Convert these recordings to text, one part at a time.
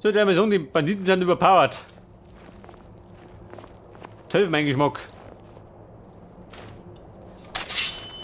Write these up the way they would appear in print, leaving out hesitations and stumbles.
So, der mal sagen, die Banditen sind überpowered. Toll, mein Geschmack.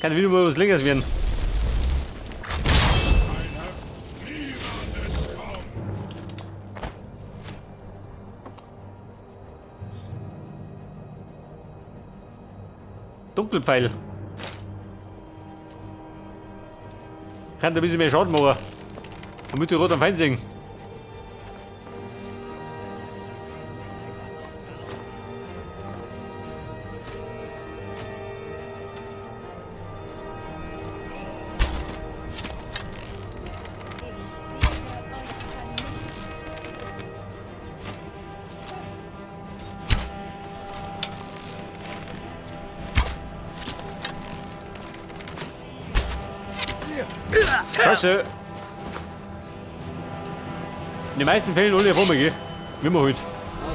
Kann wieder mal was längeres werden. Dunkelpfeil. Kann ein bisschen mehr Schaden machen. Damit die rot am Feind sehen. Ich werde euch vernichten. Scheiße. In den meisten Fällen alle rum, gell? Wie immer halt. Aus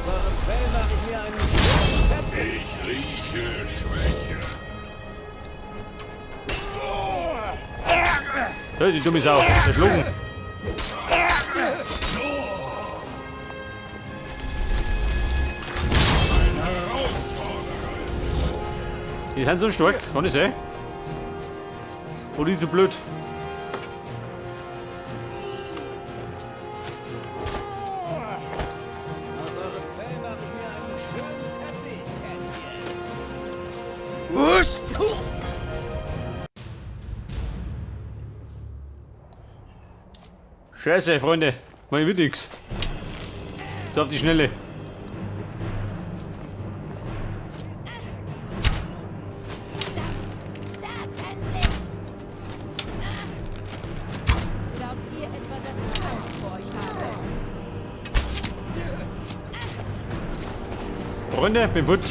eurem Fell mache ich mir einen schönen Teppich. Ich rieche Schwäche. Hey, die dumme Sau. Erschlagen. Ein Herausforderer. Die sind so stark, kann das sein? Oder die zu blöd? Aus eurem Fell mache ich mir einen schönen Teppich, Kätzchen. Scheiße, Freunde. Mein wird nix. So auf die Schnelle. Verdammt! Sterbt endlich! Glaubt ihr etwa, dass ich Angst vor euch habe? Freunde, bin fort.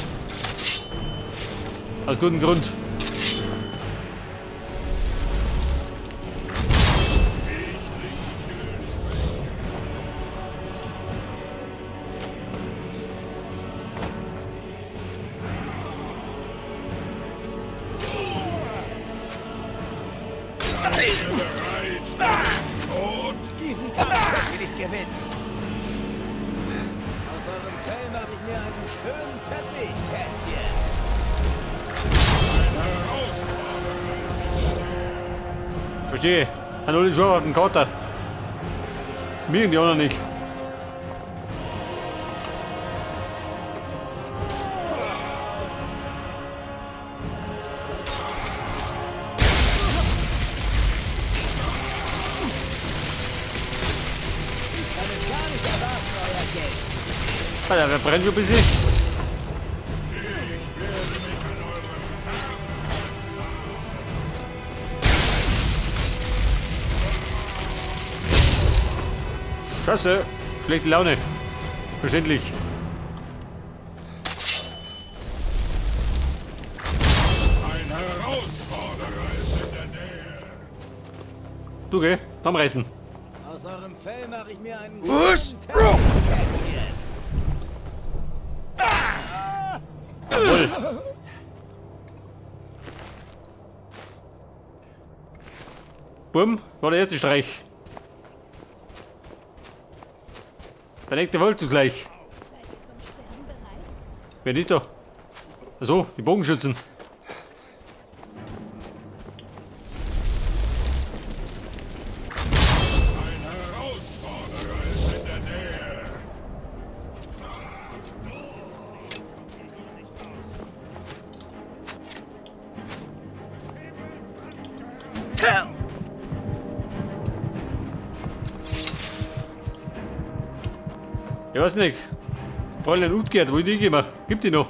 Aus gutem Grund. Bereit für den Tod? Diesen Kampf könnt ihr nicht gewinnen. Aus eurem Fell mache ich mir einen schönen Teppich, Kätzchen. Ein Herausforderer. Verstehe. Haben alle schon auf den Kater. Mir und die anderen nicht. Ich kann es gar nicht erwarten, euer Geld. Alter, wer brennt schon ein bisschen? Ich werde mich an eurem Scheiße. Schlechte Laune. Verständlich. Ein Herausforderer ist in der Nähe. Du, geh. Zusammenreißen. Aus eurem Fell mache ich mir einen schönen Teppich, Kätzchen. Jawohl. Bumm, war der erste Streich. Der nächste wollte zugleich. Seid ihr zum Sterben bereit? Wer nicht da? So, die Bogenschützen. Ein Herausforderer ist in der Nähe. Ich weiß nicht. Fräulein Utgerd, wo ich die gehen? Gibt die noch?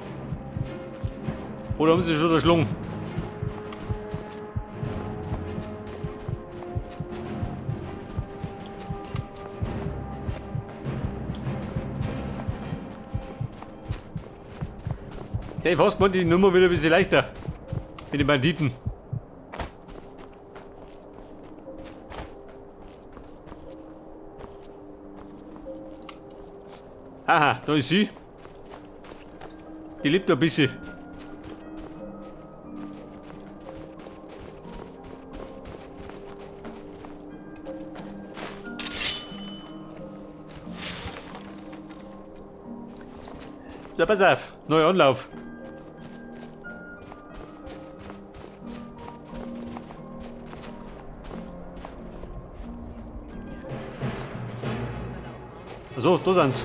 Oder haben sie schon erschlungen? Ja, ich fast gemeint, die Nummer wieder ein bisschen leichter. Mit den Banditen. Aha, da ist sie. Die lebt ein bisschen. So, pass auf. Neuer Anlauf. So, da sind's.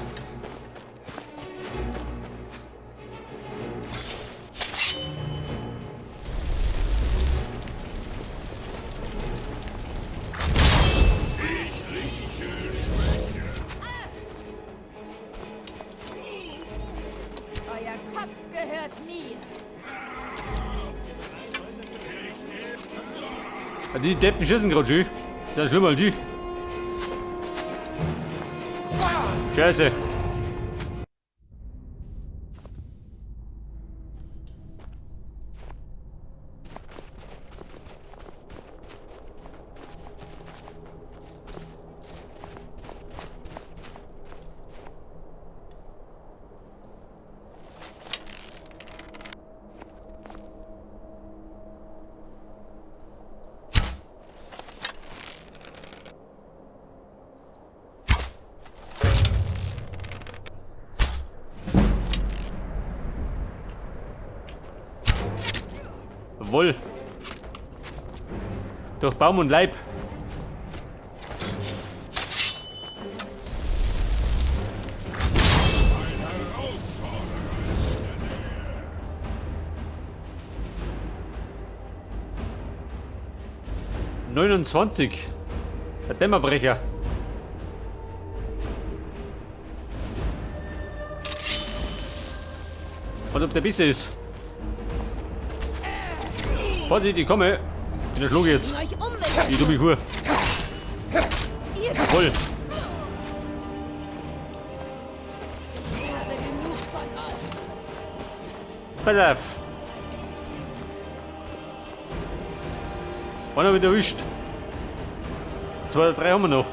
Euer Kopf gehört mir. Die Deppen schießen gerade schön. Das ist schlimmer als ich. Scheiße. Jawohl. Durch Baum und Leib. 29. Der Dämmerbrecher. Und ob der Bisse ist. Vorsicht, ich komme. In der Schlug jetzt. Ich tu mich vor. Voll. Pass auf. Einer wieder erwischt. 2 oder 3 haben wir noch.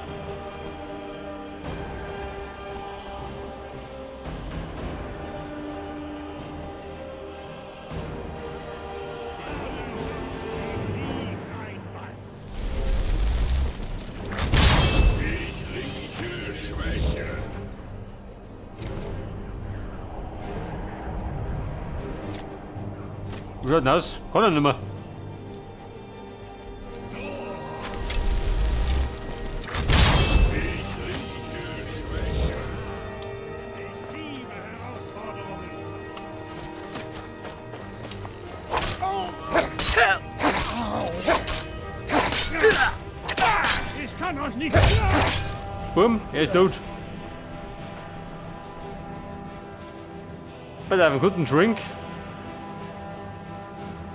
Wie schaut denn aus? Kann er nicht mehr. Ich kann euch nicht. Bumm, er ist tot. Pass auf, einen guten Drink.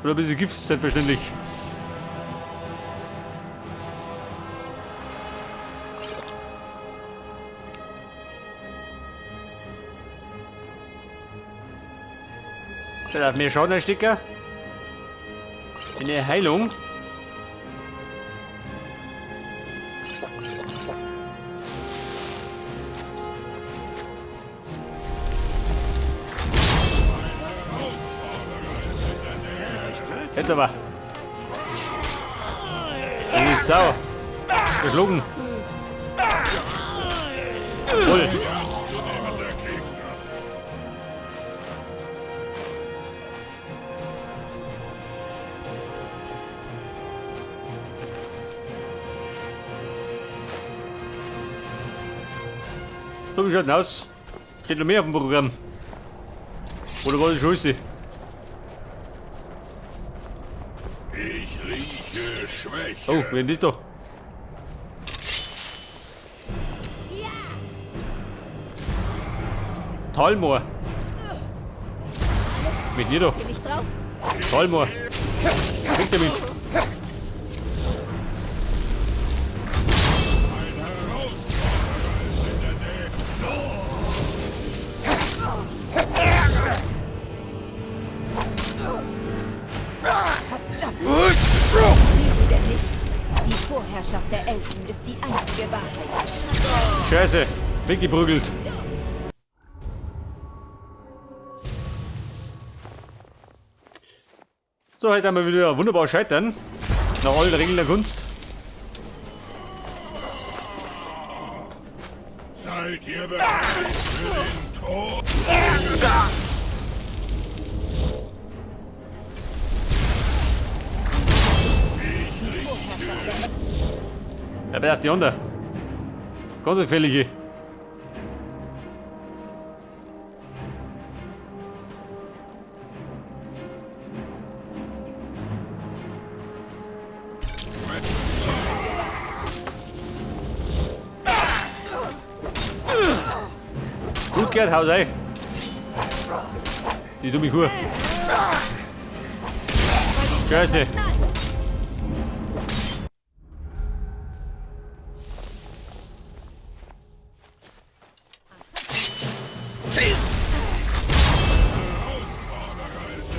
Oder ein bisschen Gift, selbstverständlich. Pass auf, mehr Schadenstecker. Eine Heilung. Jetzt aber. Die Sau. Geschlungen. Voll. So, wie schaut denn aus? Steht noch mehr auf dem Programm. Oder war das Scheiße? Ich rieche Schwäche. Oh, wer ist das da? Ja! Talmor. Mit mir da. Bin ich drauf? Talmor. Weg damit. Die Vorherrschaft der Elfen ist die einzige Wahrheit. Scheiße. Weggeprügelt. So, heute haben wir wieder wunderbar scheitern. Nach allen Regeln der Kunst. Seid ihr bereit für den Tod? Ja, bitte auf die andere. Ganz gefährliche. Gut gehört, Haus ein. Die dumme Kuh. Scheiße.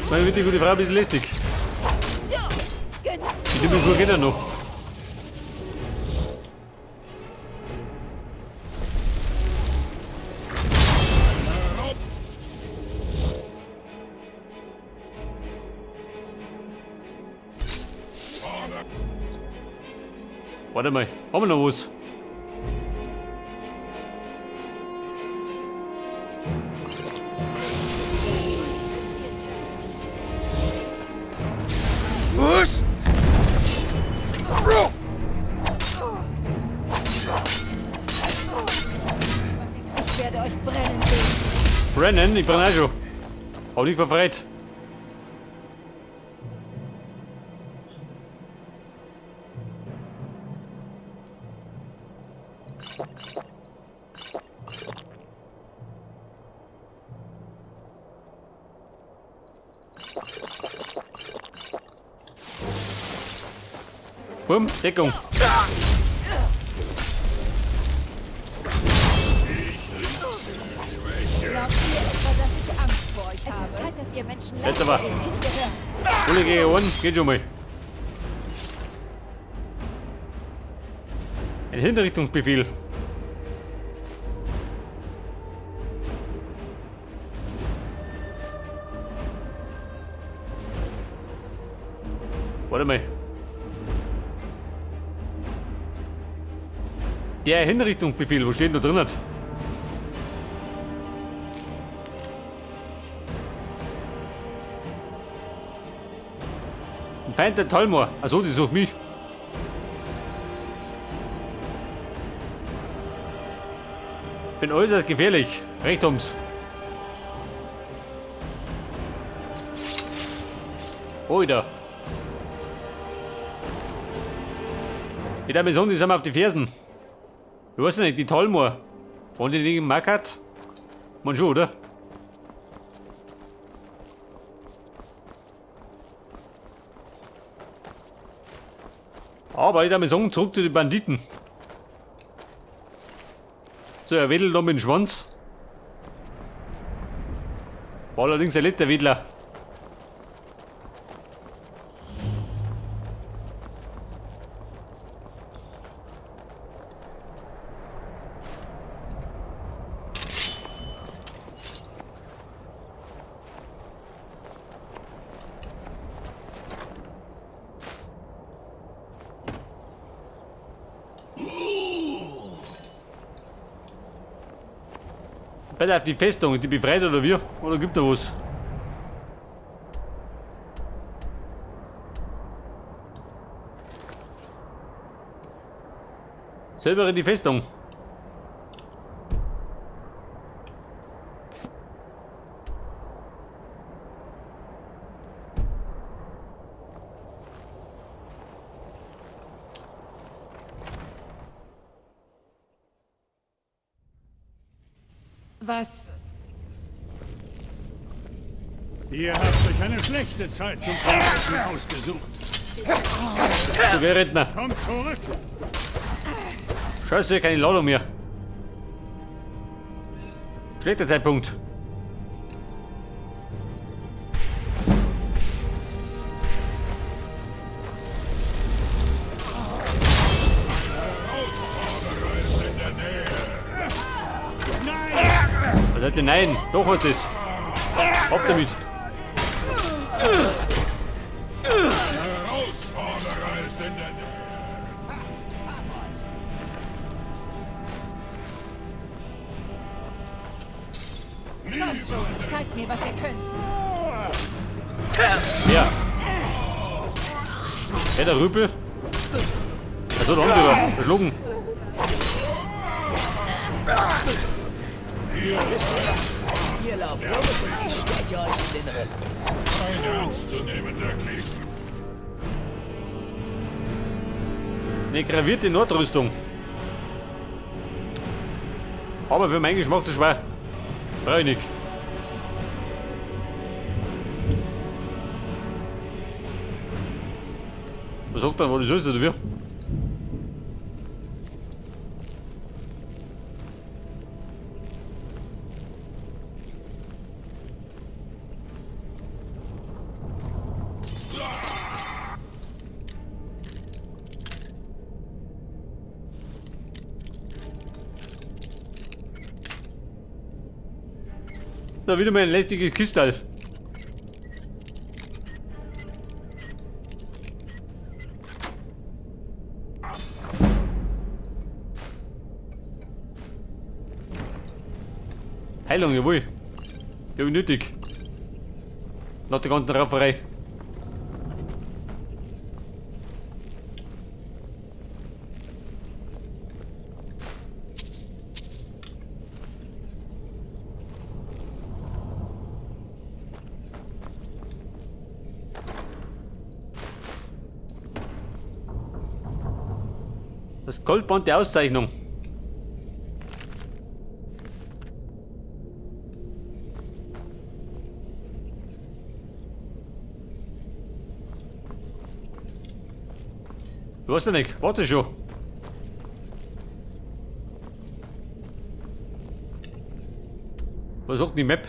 Meine bitte gute Frau, ein bisschen lästig. Die dumme Kuh geht ja noch. Warte mal, haben wir noch was? Was? Ich werde euch brennen sehen. Brennen? Ich brenne auch schon. Hab dich verfreit. Bumm, Deckung. Glaubt ihr etwa, dass ich Angst vor euch habe? Es ist Zeit, dass ihr Menschen Jetzt aber. lernt, wo ihr hingehört. Alle gegen einen, geht schon mal. Ein Hinrichtungsbefehl. Warte mal. Der Hinrichtungsbefehl, wo steht denn da drin? Ein Feind der Thalmor. Achso, die sucht mich. Bin äußerst gefährlich. Recht ums. Oida. Die da die sind mir auf die Fersen. Du weißt nicht, die Thalmor. Wollen die nicht im Markt? Man schon, oder? Aber ich darf mir sagen, zurück zu den Banditen. So, er wedelt noch mit dem Schwanz. War allerdings der letzte Wedler. Bei auf die Festung, die befreit oder wir? Oder gibt da was? Selber in die Festung. Was? Ihr habt euch eine schlechte Zeit zum Verbrechen ausgesucht. So, wer Redner? Kommt zurück! Scheiße, keine Ladung mehr. Schlechter Zeitpunkt. Was hat denn nein? Doch hat es. Ab damit. Herausforderer ist in der Nähe. Kommt schon, zeigt mir, was ihr könnt. Ja. Ja, der Rüpel. Achso, da haben wir verschlungen. Ihr lauft los und ich steche euch in den Rippen. Ein ernstzunehmender Gegner. Eine gravierte Nordrüstung. Aber für meinen Geschmack zu schwer. Brauch ich nicht. Was sagt dann, was das ist, oder wie? Da wieder mein lästiges Kristall. Heilung, jawohl. Die hab ich nötig. Nach der ganzen Rafferei. Das Goldband der Auszeichnung. Ich weiß ja nicht, warte schon. Was sagt die Map?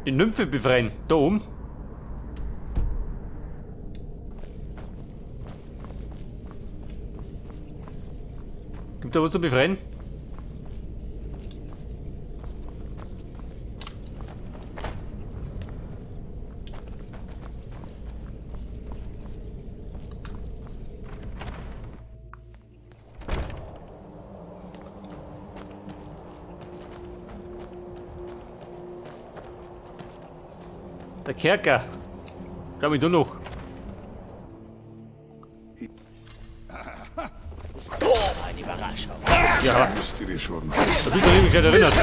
Die Nymphe befreien. Da oben. Gibt da was zu befreien? Der Kerker. Glaube ich nur noch. Eine Überraschung. Ja, Müsst ihr schon. da bist du nicht gescheit erinnert.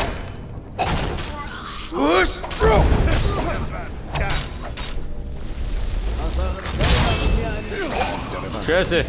Scheiße.